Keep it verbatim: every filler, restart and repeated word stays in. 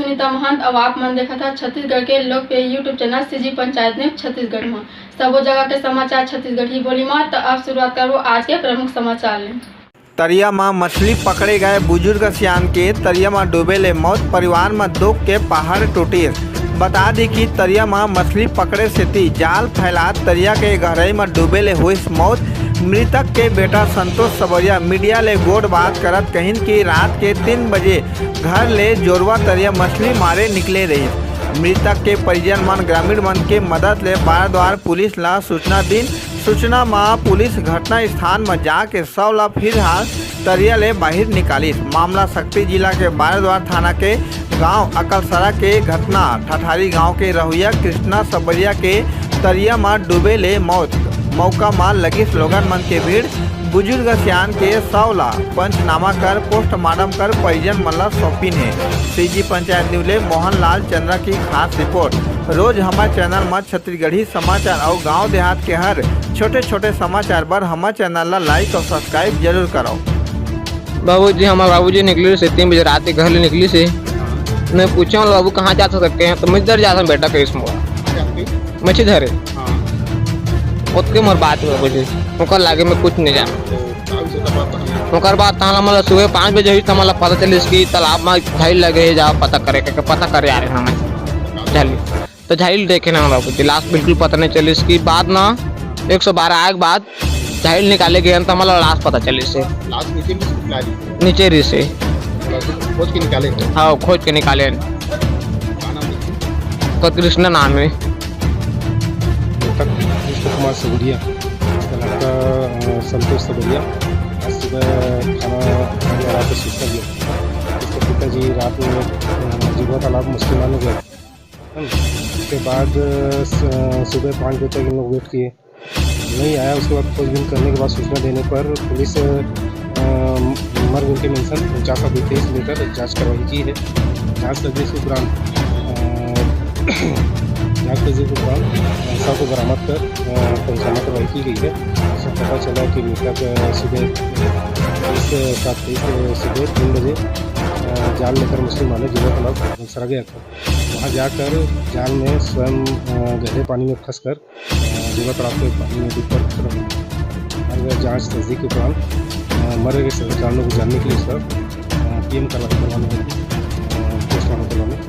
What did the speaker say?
सुनीता महंत, अउ आप मन देखत हव छत्तीसगढ़ के लोकप्रिय YouTube channel CG panchayat news Chhattisgarh म। सबो जगह के समाचार छत्तीसगढ़ी बोली म। त अब शुरुआत करबो आज के प्रमुख समाचार ले। तरिया म मछली पकड़े गए बुजुर्ग सियान के तरिया म डूबे ले मौत, परिवार म दुख के पहाड़ टूटिस। बता दी कि तरिया म मछली पकड़े सेती जाल फैलात तरिया के गहराई म डूबे ले होइस मौत। मृतक के बेटा संतोष सबरिया मीडिया ले गोठ बात करत कहिन कि रात के तीन बजे घर ले जोरवा तरिया मछली मारे निकले रहिस। मृतक के परिजन मन ग्रामीण मन के मदद ले बारद्वार पुलिस ला सूचना दिन। सूचना म पुलिस घटना स्थान म जाके शव ला फिलहाल तरिया ले बाहिर निकालिस। मामला सक्ती जिला के बारद्वार थाना के गांव अकलसरा के घटना। ठठारी गांव के रहुइया कृष्णा सबरिया के तरिया म डूबे ले मौत। मौका म लगिस लोगन मन के भीड़। बुजुर्ग सियान के शव ला पंचनामा कर पोस्टमार्टम कर परिजन मन ला सौंपिन हे। सीजी पंचायत न्यूज ले मोहन लाल चंद्रा की खास रिपोर्ट। रोज हमर चैनल म छत्तीसगढ़ी समाचार अउ गांव देहात के हर छोटे-छोटे समाचार बर हमर चैनल ला like अउ subscribe जरूर करव। बाबूजी, हमर बाबूजी निकलिस हे तीन बजे रात के घर ले निकलिस हे। मैं पूछेंव, "बाबू, कहाँ जात हस?" कहिके, "त मैं इधर जात हंव बेटा," कहिस मोला। मछली धरे। हाँ। ओतके मोर बात हे बाबूजी, ओकर लागे मैं कुछ नहीं जानंव। ओकर बाद तहाँ मोला सुबह पाँच बजे होइस, त मोला पता चलिस कि तालाब म झाइल लगे हे, जा पता करे, कहिके पता करे आ रहे हंव मैं। झाइल, त झाइल देखेन बाबूजी, लाश बिल्कुल पता नहीं चलिस कि बाद न एक सौ बारह आए के बाद झाइल निकाले गेन, त मोला लाश पता चलिस हे। लाश नीचे में से निकाली? नीचे रहिस हे। मतलब खोज के निकाले हो? हाँ, खोज के निकाले। का नाम है? ओकर कृष्णा नाम हे। मृतक कृष्ण कुमार सबरिया, उसका लड़का, अ, संतोष सबरिया, आज सुबह थाना आने वाला को सूचना दिया। उसके पिताजी रात में, अ, जुआ तालाब मछली मारने गए। उसके बाद, अ, स-, सुबह पाँच बजे तक इन लोग wait किए, नहीं आया। उसके बाद खोजबीन करने के बाद सूचना देने पर पुलिस, अ, मर्ग इंटीमेशन उनचास अभी तेईस लेकर जांच कार्रवाई की है। जांच तजवीज़ के उपरांत, अ, जांच तजवीज़ के उपरांत शव को बरामद कर, अ, पंचनामा कार्रवाई की गई है। इससे पता चला कि मृतक, अ, सुबह, अ, इस सात तेईस सुबह तीन बजे, अ, जाल लेकर मछली मारने जुआ तालाब अकलसरा गया था। वहाँ जाकर जाल में स्वयं, अ, गहरे पानी में फंसकर, अ, जुआ तालाब के पानी में डूबकर खत्म हुआ। मर्ग जांच तस्दीक के उपरांत, अ, मर्ग के सभी कारणों को जानने के लिए उसका, अ, पीएम करवा-, करवाने, अ, पोस्टमार्टम करवाने